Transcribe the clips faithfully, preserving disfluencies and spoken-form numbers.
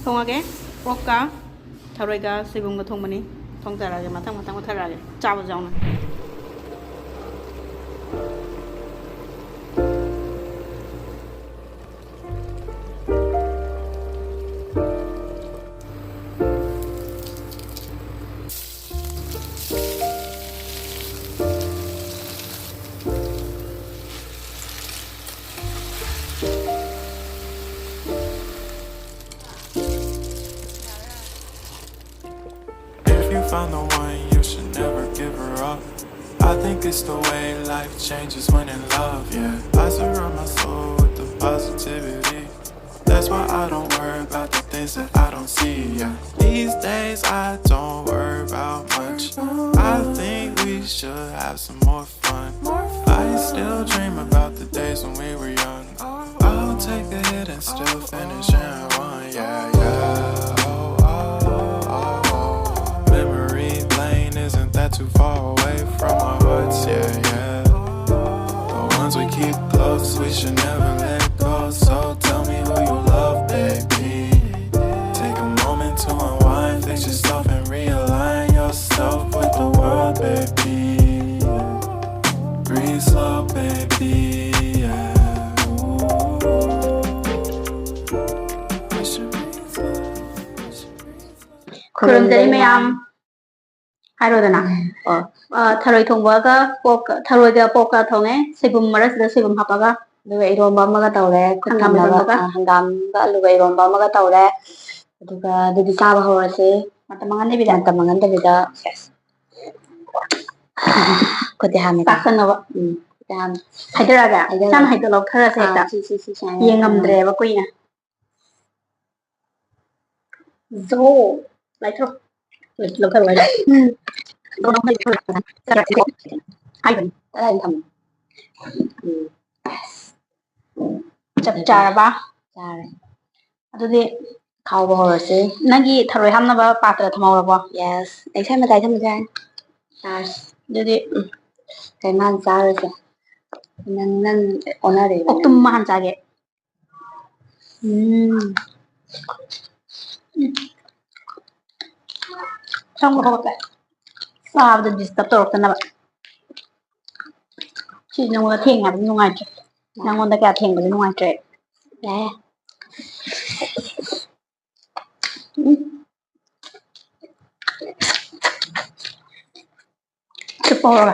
ꯊꯣꯡꯉꯒꯦ꯫ ꯄꯣꯛꯀ ꯊꯔꯣꯏꯒ ꯁꯣꯏꯕꯨꯝꯒ ꯊꯣꯡꯕꯅꯤ꯫ ꯊꯣꯡꯖꯔꯛꯑꯒꯦ, ꯃꯊꯪ ꯃꯊꯪ ꯃꯨꯠꯊꯔꯛꯑꯒꯦ, ꯆꯥꯕꯁꯨ ꯌꯥꯎꯅ꯫ If you find the one, you should never give her up. I think it's the way life changes when in love, yeah. I surround my soul with the positivity. That's why I don't worry about the things that I don't see, yeah. These days I don't worry about much. I think we should have some more fun. I still dream about the days when we were young. I'll take the hit and still finish in one, yeah, yeah. Oh, oh, oh, oh. Memory lane isn't that too far away from our hearts, yeah, yeah. The ones we keep close, we should never let go. So tell me who you love, baby. Take a moment to unwind, fix yourself, and realign yourself with the world, baby. Breathe slow, baby. Yeah. Ooh. We should breathe slow. We should breathe slow. ꯈꯨꯔꯨꯝꯖꯔꯤ ꯃꯌꯥꯝ꯫ ꯍꯥꯏꯔꯣꯗꯅ꯫ ꯑꯣ꯫ ꯑ, ꯊꯔꯣꯏ ꯊꯣꯡꯕꯒ ꯄꯣꯛꯀ, ꯊꯔꯣꯏꯒ ꯄꯣꯛꯀ ꯊꯣꯡꯉꯦ꯫ ꯁꯣꯏꯕꯨꯝ ꯃꯔꯛꯁꯤꯗ ꯁꯣꯏꯕꯨꯝ ꯍꯥꯞꯄꯒ꯫ ꯑꯗꯨꯒ ꯏꯔꯣꯝꯕ ꯑꯃꯒ ꯇꯧꯔꯦ꯫ ꯈꯨꯠ ꯍꯪꯒꯥꯝ ꯊꯝꯅꯕ, ꯏꯔꯣꯝꯕꯒ꯫ ꯑ, ꯍꯪꯒꯥꯝꯒ ꯑꯂꯨꯒ ꯏꯔꯣꯝꯕ ꯑꯃꯒ ꯇꯧꯔꯦ꯫ ꯑꯗꯨꯒ ꯑꯗꯨꯗꯤ ꯆꯥꯕ ꯍꯧꯔꯁꯦ꯫ ꯃꯇꯝ ꯃꯥꯡꯍꯟꯗꯕꯤꯗ꯫ ꯃꯇꯝ ꯃꯥꯡꯍꯟꯗꯕꯤꯗ꯫ Yes꯫ ꯈꯨꯠꯇꯤ ꯍꯥꯝꯃꯤꯀꯣ꯫ ꯄꯥꯛꯇꯅꯕ꯫ ꯎꯝ꯫ ꯈꯨꯠꯇꯤ ꯍꯥꯝꯃꯤ꯫ ꯍꯥꯏꯗꯔꯛꯑꯒꯦ? ꯍꯥꯏꯗꯔꯛꯑꯣ꯫ ꯏꯁꯥꯅ ꯍꯥꯏꯗꯣꯛꯂꯛꯑꯣ ꯈꯔꯁꯦ ꯑꯥ, ꯍꯦꯛꯇ꯫ ꯁꯤ, ꯁꯤ, ꯁꯤ ꯁꯨꯃꯥꯏꯅ ꯌꯦꯡꯉꯝꯗ꯭ꯔꯦꯕ ꯀꯨꯏꯅ꯫ ꯖꯣ꯫ ꯂꯥꯏꯊꯣꯛ꯫ ꯂꯧꯊꯔꯣ ꯍꯥꯏꯔꯣ? ꯎꯝ꯫ ꯍꯥꯏꯕꯅꯤ꯫ ꯀꯗꯥꯏꯗ ꯊꯝꯃꯤ? ꯎꯝ꯫ ꯆꯞ ꯆꯥꯔꯕ? ꯆꯥꯔꯦ꯫ ꯑꯗꯨꯗꯤ ꯈꯥꯎꯕ ꯍꯧꯔꯁꯤ꯫ ꯅꯪꯒꯤ ꯊꯔꯣꯏ ꯍꯥꯞꯅꯕ ꯄꯥꯇ꯭ꯔ ꯊꯝꯍꯧꯔꯕꯣ? Yes꯫ ꯑꯩ ꯁꯥꯏ ꯃꯇꯥꯏ ꯊꯝꯃꯁꯦ ꯍꯥꯏꯅꯤ꯫ ꯆꯥꯔꯁꯤ꯫ ꯑꯗꯨꯗꯤ, ꯎꯝ꯫ ꯀꯩ ꯃꯥꯅ ꯆꯥꯔꯁꯦ? ꯅꯪ, ꯅꯪ ꯑꯣꯟꯅꯔꯦꯕ ꯑꯣꯛꯇꯨꯝ ꯅꯪ꯫ ꯑꯃ ꯍꯥꯟ ꯆꯥꯒꯦ꯫ ꯎꯝ꯫ ꯎꯝ꯫ ꯁꯝꯒ ꯍꯧꯒꯠꯂꯦ꯫ ꯆꯥꯕꯗ disturb ꯇꯧꯔꯛꯇꯅꯕ꯫ ꯁꯤ ꯅꯉꯣꯟꯗ ꯊꯦꯡꯉꯦ ꯍꯥꯏꯕꯗꯤ ꯅꯨꯡꯉꯥꯏꯇ꯭ꯔꯦ꯫ ꯅꯉꯣꯟꯗ ꯀꯌꯥ ꯊꯦꯡꯕꯗꯤ ꯅꯨꯡꯉꯥꯏꯇ꯭ꯔꯦ꯫ ꯌꯥꯏ, ꯌꯥꯏ꯫ ꯎꯝ꯫ ꯆꯨꯞꯄ ꯍꯧꯔꯒ꯫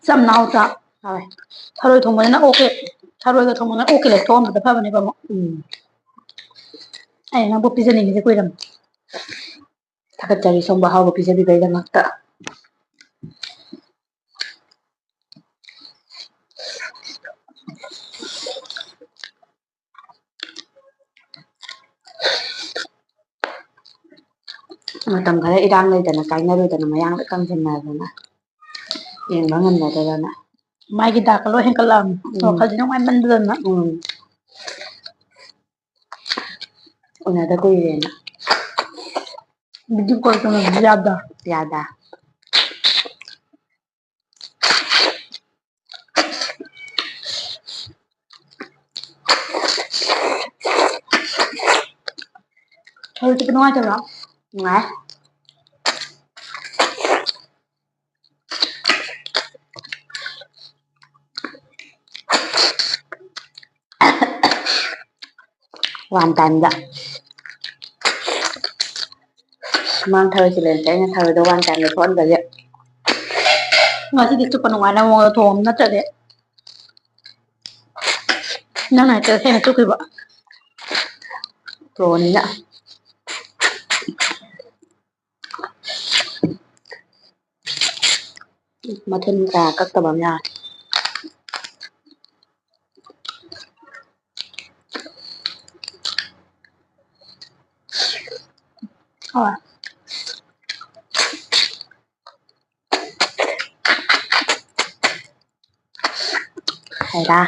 ꯆꯝꯅ ꯍꯥꯎꯇ꯭ꯔꯥ? ꯍꯥꯎꯋꯦ꯫ ꯊꯔꯣꯏ ꯊꯣꯡꯕꯅꯤꯅ ꯑꯣꯛꯀꯤ, ꯊꯔꯣꯏꯒ ꯊꯣꯡꯕꯅ ꯑꯣꯛꯀꯤ ꯂꯦꯛꯊꯣꯛꯑꯝꯕꯗ ꯐꯕꯅꯦꯕ ꯑꯃꯨꯛ꯫ ꯎꯝ꯫ ꯑꯩ ꯅꯪꯕꯨ ꯄꯤꯖꯅꯤꯡꯉꯤꯁꯦ ꯀꯨꯏꯔꯝ꯫ ꯊꯥꯒꯠꯆꯔꯤ ꯁꯣꯝꯕꯨ ꯑꯍꯥꯎꯕ ꯄꯤꯖꯕꯤꯕꯒꯤꯗꯃꯛꯇ꯫ ꯃꯇꯝ ꯈꯔ ꯏꯔꯥꯡ ꯂꯩꯗꯅ ꯀꯥꯏꯅꯔꯨꯗꯅ ꯃꯌꯥꯡ ꯂꯣꯏ ꯀꯪꯁꯤꯟꯅꯗꯅ ꯌꯦꯡꯕ ꯉꯝꯅꯗꯗꯅ꯫ ꯃꯥꯒꯤ ꯗꯥꯛꯀ ꯂꯣꯏ ꯍꯦꯟꯀꯠꯂꯛꯑꯕꯅꯤ꯫ ꯎꯝ꯫ ꯋꯥꯈꯜꯁꯦ ꯅꯨꯡꯉꯥꯏꯃꯟꯗꯗꯅ꯫ ꯎꯝ꯫ ꯎꯅꯗ ꯀꯨꯏꯔꯦꯅ꯫ Video call ꯇꯧꯅꯕꯁꯨ ꯌꯥꯗ꯫ ꯌꯥꯗ꯫ ꯊꯔꯣꯏ ꯆꯨꯞꯄ ꯅꯨꯡꯉꯥꯏꯇꯕ꯭ꯔꯣ? ꯅꯨꯡꯉꯥꯏ꯫ One time ꯗ꯫ ꯁꯨꯃꯥꯡ ꯊꯔꯣꯏ ꯆꯤꯜꯂꯦꯟꯁꯦ ꯑꯩꯅ ꯊꯔꯣꯏꯗꯣ one time ꯗ ꯊꯣꯛꯍꯟꯕꯒꯤ꯫ ꯉꯁꯤꯗꯤ ꯆꯨꯞꯄ ꯅꯨꯡꯉꯥꯏꯅ ꯃꯑꯣꯡꯗ ꯊꯣꯡꯉꯝ ꯅꯠꯇ꯭ꯔꯗꯤ꯫ ꯅꯪꯅ ꯍꯦꯛꯇ ꯍꯦꯟꯅ ꯆꯨꯞꯈꯤꯕ꯫ Pro ꯅꯤꯅ꯫ ꯃꯊꯨꯟ ꯀꯌꯥ ꯀꯛꯇꯕ ꯑꯃ ꯌꯥꯎꯔꯦ꯫ ꯍꯣꯏ꯫ ꯍꯩꯔꯥ꯫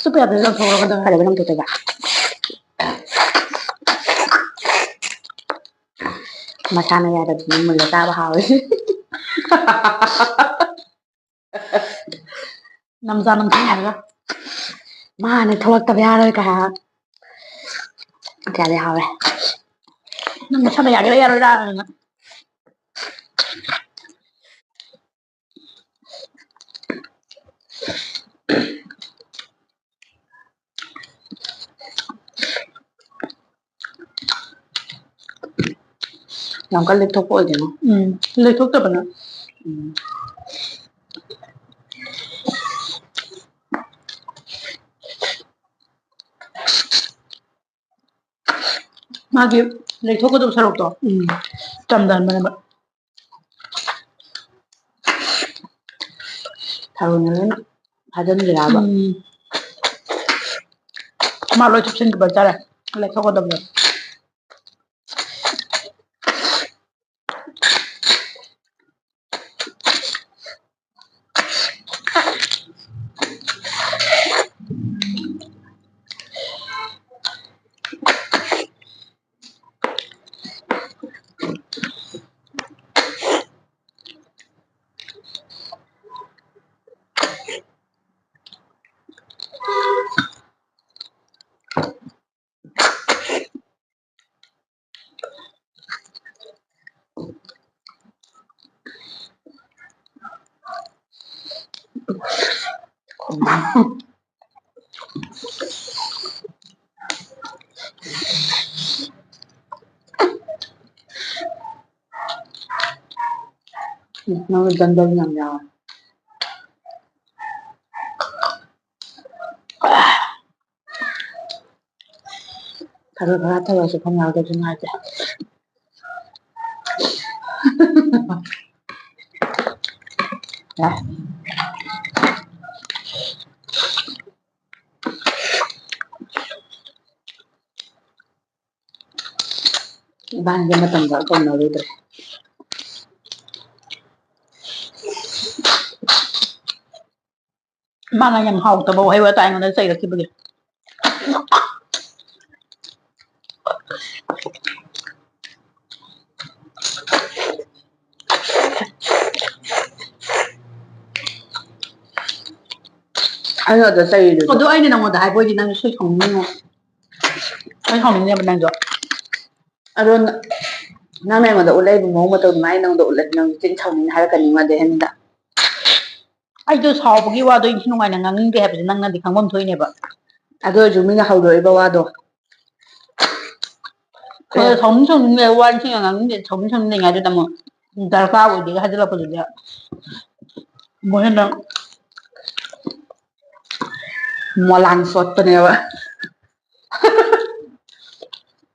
ꯆꯨꯞꯄ ꯌꯥꯗ꯭ꯔꯗꯤ ꯂꯪꯊꯣꯛꯑꯒ ꯀꯩꯗꯧꯔꯕ? ꯀꯩꯗꯧꯕ ꯂꯪꯊꯣꯛꯇꯣꯏꯕ? ꯃꯁꯥꯅ ꯌꯥꯗꯕꯗꯨꯗꯤ ꯃꯨꯜꯂ ꯆꯥꯕ ꯍꯥꯎꯋꯦ꯫ ꯅꯝꯖꯥ ꯅꯝꯊꯪ ꯍꯥꯏꯔꯒ꯫ ꯃꯥꯅꯦ, ꯊꯣꯛꯂꯛꯇꯕ ꯌꯥꯔꯣꯏ ꯀꯥꯏ ꯍꯥꯏꯔꯒ꯫ ꯀꯌꯥꯗꯤ ꯍꯥꯎꯋꯦ꯫ ꯅꯪ ꯅꯁꯥꯅ ꯌꯥꯒꯦꯔꯥ ꯌꯥꯔꯣꯏꯔꯥ ꯍꯥꯏꯅ꯫ ꯌꯥꯝ ꯀꯟꯅ ꯂꯦꯛꯊꯣꯛꯄ ꯑꯣꯏꯗꯦꯅ꯫ ꯎꯝ, ꯂꯦꯛꯊꯣꯛꯇꯕꯅ꯫ ꯎꯝ꯫ ꯃꯥꯒꯤ ꯂꯩꯊꯣꯛꯀꯗꯕ ꯁꯔꯨꯛꯇꯣ ꯎꯝ꯫ ꯆꯝꯊꯍꯟꯕꯅꯦꯕ꯫ ꯊꯔꯣꯏꯅ ꯂꯣꯏꯅ ꯐꯥꯖꯤꯟꯕꯤꯔꯕ꯫ ꯎꯝ꯫ ꯃꯥ ꯂꯣꯏ ꯆꯨꯞꯁꯤꯟꯈꯤꯕ ꯍꯥꯏꯇꯥꯔꯦ꯫ ꯂꯩꯊꯣꯛꯀꯗꯕꯗꯣ꯫ ꯎꯝ, ꯅꯪꯅ ꯗꯟꯗꯟ ꯌꯥꯝ ꯌꯥꯎꯋꯦ꯫ ꯈꯔ ꯈꯔ ꯇꯧꯔꯁꯨ ꯈꯪ ꯌꯥꯎꯗꯕꯁꯨ ꯅꯨꯡꯉꯥꯏꯇꯦ꯫ ꯌꯥꯔꯦ꯫ ꯏꯕꯥꯅꯤꯁꯦ ꯃꯇꯝꯗ ꯀꯧꯅꯔꯨꯗ꯭ꯔꯦ꯫ ꯃꯥꯅ ꯌꯥꯝ ꯍꯥꯎꯇꯕ ꯋꯥꯍꯩ ꯋꯥꯇꯥ ꯑꯩꯉꯣꯟꯗ ꯆꯩꯔꯛꯈꯤꯕꯒꯤ꯫ ꯑꯩꯅ ꯑꯗ ꯆꯩꯔꯤꯗꯨꯁꯨ꯫ ꯑꯗꯣ ꯑꯩꯅ ꯅꯪꯉꯣꯟꯗ ꯍꯥꯏꯕ ꯑꯣꯏꯗꯤ ꯅꯪꯁꯨ ꯁꯣꯏ ꯁꯥꯎꯅꯤꯡꯅꯤꯉꯣ꯫ ꯑꯩ ꯁꯥꯎꯅꯤꯡꯅꯦꯕ ꯅꯪꯁꯨ꯫ ꯑꯗꯣ ꯅ-, ꯅꯪꯅ ꯑꯩꯉꯣꯟꯗ ꯎꯠꯂꯛꯏꯕ ꯃꯑꯣꯡ ꯃꯇꯧ ꯑꯗꯨꯃꯥꯏꯅ ꯅꯪꯉꯣꯟꯗ ꯎꯠꯂꯗꯤ ꯅꯪꯁꯨ ꯆꯤꯟ ꯁꯥꯎꯅꯤꯡꯅꯤ ꯍꯥꯏꯔꯛꯀꯅꯤ ꯃꯥꯗꯤ ꯑꯍꯟꯗ꯫ ꯑꯩꯗꯣ ꯁꯥꯎꯕꯒꯤ ꯋꯥꯗꯣ ꯏꯟꯊꯤ ꯅꯨꯡꯉꯥꯏꯅ ꯉꯥꯡꯅꯤꯡꯗꯦ ꯍꯥꯏꯕꯁꯦ ꯅꯪꯅꯗꯤ ꯈꯪꯐꯝ ꯊꯣꯛꯏꯅꯦꯕ꯫ ꯑꯗꯨ ꯑꯣꯏꯔꯁꯨ ꯃꯤꯅ ꯍꯧꯗꯣꯔꯛꯏꯕ ꯋꯥꯗꯣ꯫ ꯍꯣꯏ, ꯁꯥꯎꯅꯤꯡ ꯁꯥꯎꯅꯤꯡ ꯂꯩ, ꯋꯥ ꯏꯟꯊꯤ ꯅꯨꯡꯉꯥꯏꯅ ꯉꯥꯡꯅꯤꯡꯗꯦ, ꯁꯥꯎꯅꯤꯡ ꯁꯥꯎꯅꯤꯡ ꯂꯩꯉꯥꯏꯗꯨꯗ ꯑꯃꯨꯛ ꯗꯔꯀꯥꯔ ꯑꯣꯏꯗꯦꯒ ꯍꯥꯏꯖꯤꯜꯂꯛꯄꯗꯨꯗꯤ ꯑꯃꯨꯛ ꯍꯦꯟꯅ ꯃꯣꯂꯥꯡ ꯁꯣꯠꯄꯅꯦꯕ꯫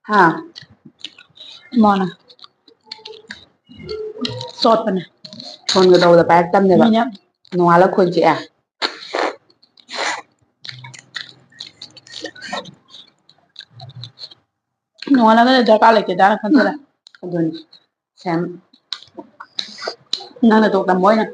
ꯍꯥ? ꯃꯥꯅꯦ꯫ ꯆꯣꯠꯄꯅꯦ꯫ ꯐꯣꯟꯒ ꯇꯧꯕꯗ ꯄꯥꯏꯔꯛꯇꯕꯅꯦꯕ꯫ ꯃꯤꯅ ꯅꯣꯡꯉꯥꯜꯂ ꯈꯣꯟ ꯆꯤꯛꯑꯦ꯫ ꯅꯣꯡꯉꯥꯜꯂꯒꯅ ꯗꯔꯀꯥꯔ ꯂꯩꯇꯦꯗꯅ ꯈꯟꯖꯔꯦ꯫ ꯑꯗꯨꯅꯤ꯫ ꯁꯦꯝ꯫ ꯅꯪꯅ ꯇꯣꯛ ꯇꯝꯕ ꯑꯣꯏꯅ꯫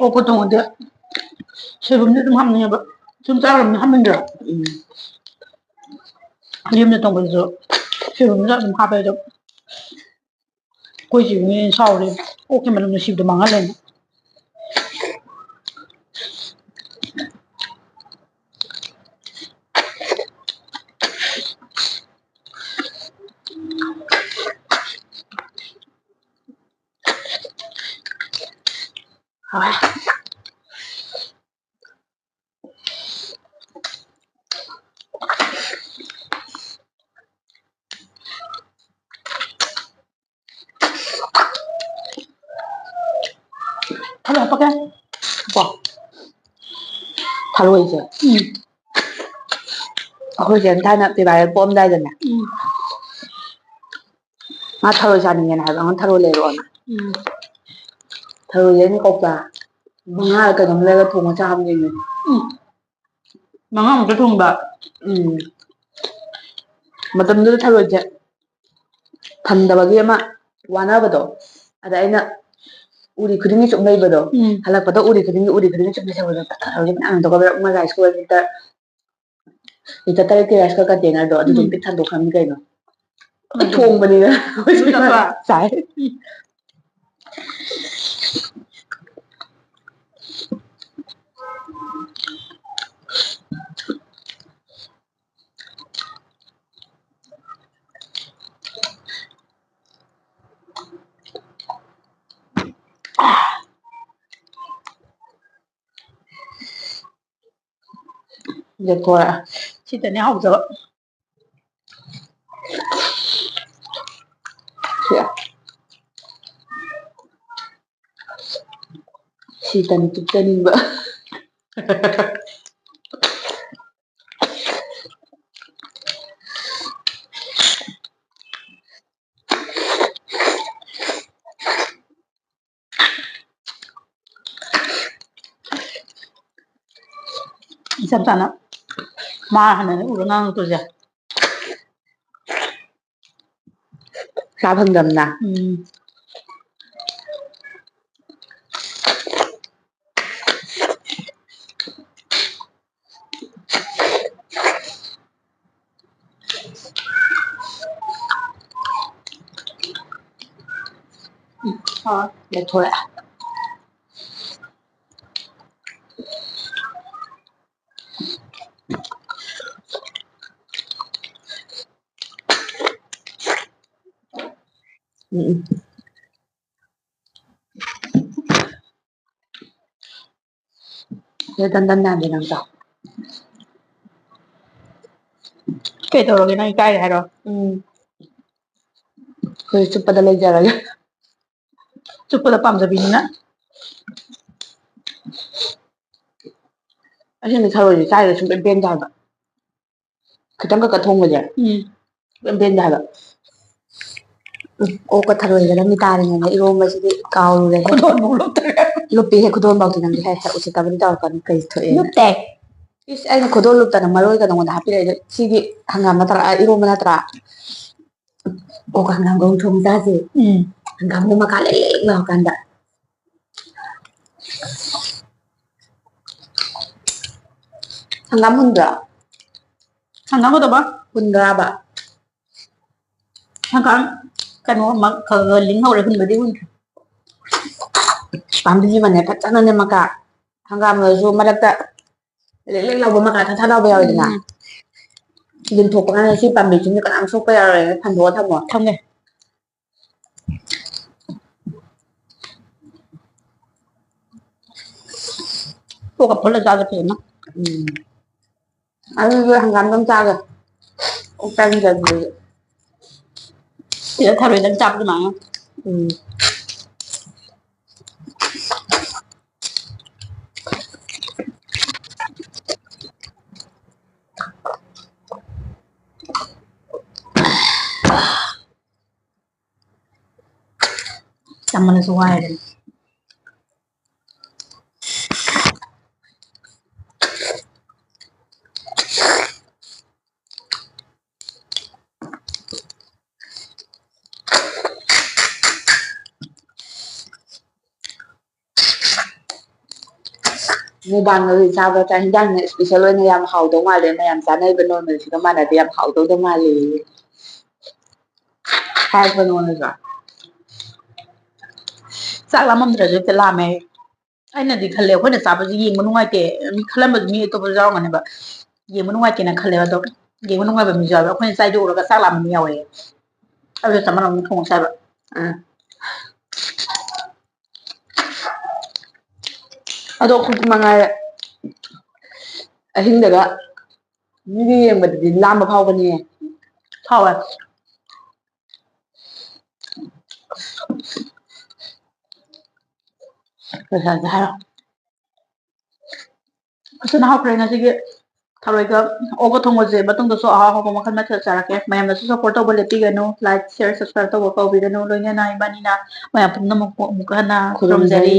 ꯑꯣꯛꯀ ꯊꯣꯡꯉꯗꯤ ꯁꯣꯏꯕꯨꯝꯗꯤ ꯑꯗꯨꯝ ꯍꯥꯞꯅꯤꯡꯉꯦꯕ꯫ ꯁꯨꯝ ꯆꯥꯔꯕꯅꯤꯅ ꯍꯥꯞꯅꯤꯡꯗ꯭ꯔꯣ? ꯎꯝ꯫ ꯌꯨꯝꯗ ꯊꯣꯡꯕꯗꯁꯨ ꯁꯣꯏꯕꯨꯝꯁꯨ ꯑꯗꯨꯝ ꯍꯥꯞꯄꯦ ꯑꯗꯣ꯫ ꯑꯩꯈꯣꯏ ꯆꯦ ꯃꯤ ꯁꯥꯎꯔꯦ, ꯑꯣꯛꯀꯤ ꯃꯅꯝ ꯅꯨꯡꯁꯤꯕꯗꯣ ꯃꯥꯡꯍꯜꯂꯦꯅ꯫ ꯍꯥꯎꯔꯦ꯫ ꯍꯥꯞꯄꯛꯀꯦ꯫ ꯀꯣ꯫ ꯊꯔꯣꯏꯁꯦ꯫ ꯎꯝ꯫ ꯑꯩꯈꯣꯏ ꯆꯦꯅ ꯊꯥꯏꯅ ꯄꯤꯕꯥꯏ ꯄꯣꯛꯑꯝꯗꯥꯏꯗꯅꯦ꯫ ꯎꯝ꯫ ꯃꯥ ꯊꯔꯣꯏ ꯆꯥꯅꯤꯡꯉꯦꯅ ꯍꯥꯏꯕ, ꯑꯩꯉꯣꯟꯗ ꯊꯔꯣꯏ ꯂꯩꯔꯛꯑꯣꯅ꯫ ꯎꯝ꯫ ꯊꯔꯣꯏꯁꯦ ꯑꯩꯅ ꯀꯧꯇꯥ ꯃꯉꯥ ꯀꯩꯅꯣꯝ ꯂꯩꯔꯒ ꯊꯣꯡꯉ ꯆꯥꯕꯅꯦꯃꯤ꯫ ꯎꯝ꯫ ꯃꯉꯥꯃꯨꯛꯇ ꯊꯣꯡꯕ꯫ ꯎꯝ꯫ ꯃꯇꯝꯗꯨꯗ ꯊꯔꯣꯏꯁꯦ ꯐꯪꯗꯕꯒꯤ ꯑꯃ ꯋꯥꯅꯕꯗꯣ, ꯑꯗ ꯑꯩꯅ ꯎꯔꯤ ꯈꯨꯗꯤꯡꯒꯤ ꯆꯨꯞ ꯂꯩꯕꯗꯣ, ꯎꯝ꯫ ꯍꯜꯂꯛꯄꯗ ꯎꯔꯤ ꯈꯨꯗꯤꯡꯒꯤ, ꯎꯔꯤ ꯈꯨꯗꯤꯡꯒꯤ ꯆꯨꯞ ꯂꯩꯍꯧꯕꯗꯣ, ꯊꯔꯣꯏꯁꯦ ꯃꯌꯥꯝ ꯍꯨꯟꯗꯣꯛꯑꯒ ꯃꯣꯏ rice cooker ꯂꯤꯇꯔ, ꯂꯤꯇꯔ ꯇꯔꯦꯠꯀꯤ rice cooker container ꯗꯣ ꯑꯗꯨꯗꯨꯝ ꯎꯝ꯫ ꯄꯤꯛ ꯊꯟꯗꯣꯛꯈ꯭ꯔꯕꯅꯤ ꯀꯩꯅꯣ꯫ ꯎꯝ꯫ ꯊꯣꯡꯕꯅꯤꯅ꯫ ꯑꯗꯨꯝ ꯆꯥꯊꯣꯛꯑꯦ꯫ ꯆꯥꯏ꯫ ꯂꯦꯛꯊꯣꯔꯛꯑꯦ꯫ ꯁꯤꯗꯅꯦ ꯍꯥꯎꯖꯕ꯫ ꯁꯤ꯫ ꯁꯤꯗꯅꯤ ꯇꯨꯞꯆꯅꯤꯡꯕ꯫ ꯏꯆꯝ ꯆꯥꯅ ꯃꯥ ꯍꯥꯟꯅ ꯎꯔ ꯉꯥꯡꯉꯛꯇꯣꯏꯁꯦ꯫ ꯆꯥ ꯐꯪꯗꯝꯅ꯫ ꯎꯝ꯫ ꯎꯝ, ꯍꯣꯏ, ꯂꯦꯛꯊꯣꯔꯛꯑꯦ꯫ ꯎꯝ, ꯎꯝ꯫ ꯁꯤꯗ ꯗꯟ ꯗꯟ ꯌꯥꯟꯗꯦ ꯅꯪ ꯆꯥꯎ꯫ ꯀꯩ ꯇꯧꯔꯒꯦ? ꯅꯪ ꯏꯀꯥꯏꯔꯦ ꯍꯥꯏꯔꯣ? ꯎꯝ꯫ ꯑꯩꯈꯣꯏ ꯆꯨꯞꯄꯗ ꯂꯩꯖꯔꯒꯦ꯫ ꯆꯨꯞꯄꯗ ꯄꯥꯝꯖꯕꯤꯅꯤꯅ꯫ ꯑꯁꯤꯅ ꯊꯔꯣꯏꯁꯦ ꯆꯥꯏꯔꯦ ꯁꯨꯡꯄꯦꯟ ꯄꯦꯟꯗꯦ ꯍꯥꯏꯕ꯫ ꯈꯤꯇꯪ ꯈꯛ ꯊꯣꯡꯕꯁꯦ ꯎꯝ ꯄꯦꯟ ꯄꯦꯟꯗꯦ ꯍꯥꯏꯕ꯫ ꯎꯝ, ꯑꯣꯛꯀ ꯊꯔꯣꯏꯒ ꯅꯝꯃꯤ ꯇꯥꯔꯤꯉꯩꯗ ꯏꯔꯣꯝꯕꯁꯤꯗꯤ ꯀꯥꯎꯔꯨꯔꯦ꯫ ꯈꯨꯗꯣꯟꯐꯥꯎ ꯂꯨꯞꯇ꯭ꯔꯦ꯫ ꯂꯨꯞꯄꯤꯍꯦ ꯈꯨꯗꯣꯟꯐꯥꯎꯗꯤ ꯅꯪꯗꯤ꯫ ꯍꯦ, ꯍꯦ, ꯎꯁꯤꯠꯇꯕꯗꯤ ꯇꯧꯔꯛꯀꯅꯨ, ꯀꯩ ꯊꯣꯛꯑꯦꯅ꯫ ꯂꯨꯞꯇꯦ꯫ ꯏꯁ, ꯑꯩꯅ ꯈꯨꯗꯣꯟ ꯂꯨꯞꯇꯅ ꯃꯔꯣꯏꯒ ꯅꯉꯣꯟꯗ ꯍꯥꯞꯄꯤꯔꯛꯏꯗꯣ ꯁꯤꯒꯤ ꯍꯪꯒꯥꯝ ꯅꯠꯇ꯭ꯔꯥ? ꯑ, ꯏꯔꯣꯝꯕ ꯅꯠꯇ꯭ꯔꯥ? ꯑꯣ, ꯍꯪꯒꯥꯝꯒ ꯊꯣꯡ ꯆꯥꯁꯦ꯫ ꯎꯝ꯫ ꯍꯪꯒꯥꯝꯒ ꯃꯀꯥ ꯂꯦꯛ ꯂꯦꯛ ꯂꯥꯎꯔꯀꯥꯟꯗ꯫ ꯍꯪꯒꯥꯝ ꯍꯨꯟꯗ꯭ꯔꯣ? ꯍꯪꯒꯥꯝ ꯀꯩꯗꯧꯕ? ꯍꯨꯟꯗ꯭ꯔꯥꯕ? ꯍꯪꯒꯥꯝ ꯀꯩꯅꯣ ꯃ-, ꯈ-, ꯈ-, ꯂꯤꯡ ꯍꯧꯔꯦ, ꯍꯨꯟꯕꯗꯤ ꯍꯨꯟꯗ꯭ꯔꯤ꯫ ꯄꯥꯝꯕꯤ ꯑꯃꯅꯦ ꯐꯖꯅꯅꯦ ꯃꯀꯥ, ꯍꯪꯒꯥꯝꯗꯁꯨ ꯃꯔꯛꯇ ꯂꯦꯛ ꯂꯦꯛ ꯂꯥꯎꯕ ꯃꯀꯥ ꯊꯥ ꯊꯥ ꯂꯥꯎꯕ ꯌꯥꯎꯋꯤꯗꯅ? ꯎꯝ꯫ ꯂꯤꯡꯊꯣꯛꯄ ꯀꯥꯟꯗ ꯁꯤ ꯄꯥꯝꯕꯤꯁꯤꯡꯁꯦ ꯀꯅꯥꯝ ꯁꯣꯛꯄ ꯌꯥꯔꯣꯏꯅ ꯐꯟꯗꯣꯛꯑ ꯊꯝꯃꯣ꯫ ꯊꯝꯃꯦ꯫ ꯀꯣꯛꯀ ꯐꯨꯠꯂ ꯆꯥꯒꯦ ꯐꯖꯅ꯫ ꯎꯝ꯫ ꯑꯗꯨꯗꯤ ꯍꯪꯒꯥꯝꯗꯪ ꯆꯥꯒꯦ꯫ ꯑꯣꯛ ꯆꯥꯅꯤꯡꯗꯦ ꯑꯗꯨꯗꯤ꯫ ꯁꯤꯗ ꯊꯔꯣꯏꯗꯪ ꯆꯥꯕ ꯑꯗꯨꯃꯥꯏꯅ꯫ ꯎꯝ꯫ ꯆꯥꯃꯜꯂꯁꯨ ꯋꯥꯏꯗꯅ꯫ ꯃꯨꯛꯕꯥꯡꯗꯗꯤ ꯆꯥꯕ ꯆꯥꯛ ꯍꯤꯟꯖꯥꯡꯅ special ꯑꯣꯏꯅ ꯌꯥꯝ ꯍꯥꯎꯗꯧ ꯃꯥꯜꯂꯦ꯫ ꯃꯌꯥꯝ ꯆꯥꯅꯔꯤꯕ normalꯁꯤꯒ ꯃꯥꯟꯅꯗꯦ, ꯌꯥꯝ ꯍꯥꯎꯗꯧꯗ ꯃꯥꯜꯂꯦ꯫ ꯍꯥꯏꯔꯛꯄ ꯅꯉꯣꯟꯗꯁꯨ꯫ ꯆꯥꯛ ꯂꯥꯝꯃꯝꯗ꯭ꯔꯁꯨ ꯍꯦꯛꯇ ꯂꯥꯝꯃꯦ ꯑꯩ꯫ ꯑꯩꯅꯗꯤ ꯈꯜꯂꯦ, ꯑꯩꯈꯣꯏꯅ ꯆꯥꯕꯁꯤ ꯌꯦꯡꯕ ꯅꯨꯡꯉꯥꯏꯇꯦ, ꯃꯤ ꯈꯜꯂꯝꯕꯁꯨ ꯃꯤ ꯑꯇꯣꯞꯄꯁꯨ ꯌꯥꯎꯔꯝꯒꯅꯦꯕ꯫ ꯌꯦꯡꯕ ꯅꯨꯡꯉꯥꯏꯇꯦꯅ ꯈꯜꯂꯦꯕ꯫ ꯑꯗꯣ ꯌꯦꯡꯕ ꯅꯨꯡꯉꯥꯏꯕ ꯃꯤꯁꯨ ꯌꯥꯎꯋꯦ꯫ ꯑꯩꯈꯣꯏꯅ ꯆꯥꯏꯗꯣꯛꯎꯔꯒ ꯆꯥꯛ ꯂꯥꯝꯕ ꯃꯤ ꯌꯥꯎꯋꯦ꯫ ꯑꯗꯨ ꯆꯞ ꯃꯥꯟꯅꯕ ꯊꯣꯡꯉ ꯆꯥꯏꯕ꯫ ꯑꯥ꯫ ꯑꯗꯣ ꯑꯩꯈꯣꯏꯗꯤ ꯃꯉꯥꯏꯔꯦ꯫ ꯑꯍꯤꯡꯗꯒ ꯃꯤꯒ ꯌꯦꯡꯕꯗꯗꯤ ꯂꯥꯝꯕ ꯐꯥꯎꯕꯅꯦ꯫ ꯐꯥꯎꯋꯦ꯫ ꯄꯩꯁꯥꯁꯦ ꯍꯥꯏꯔꯣ꯫ ꯐꯖꯅ ꯍꯥꯎꯈ꯭ꯔꯦ ꯉꯁꯤꯒꯤ ꯊꯔꯣꯏꯒ ꯑꯣꯛꯀ ꯊꯣꯡꯕꯁꯦ꯫ ꯃꯇꯨꯡꯗꯁꯨ ꯑꯍꯥꯎ ꯑꯍꯥꯎꯕ ꯃꯈꯜ ꯃꯊꯦꯜ ꯆꯥꯔꯛꯀꯦ꯫ ꯃꯌꯥꯝꯅꯁꯨ support ꯇꯧꯕ ꯂꯦꯞꯄꯤꯒꯅꯨ, like, share, subscribe ꯇꯧꯕ ꯀꯥꯎꯕꯤꯒꯅꯨ꯫ ꯂꯣꯏꯅꯅ ꯏꯕꯥꯅꯤꯅ ꯃꯌꯥꯝ ꯄꯨꯝꯅꯃꯛꯄꯨ ꯑꯃꯨꯛꯀ ꯍꯟꯅ ꯈꯨꯔꯨꯝꯖꯔꯤ꯫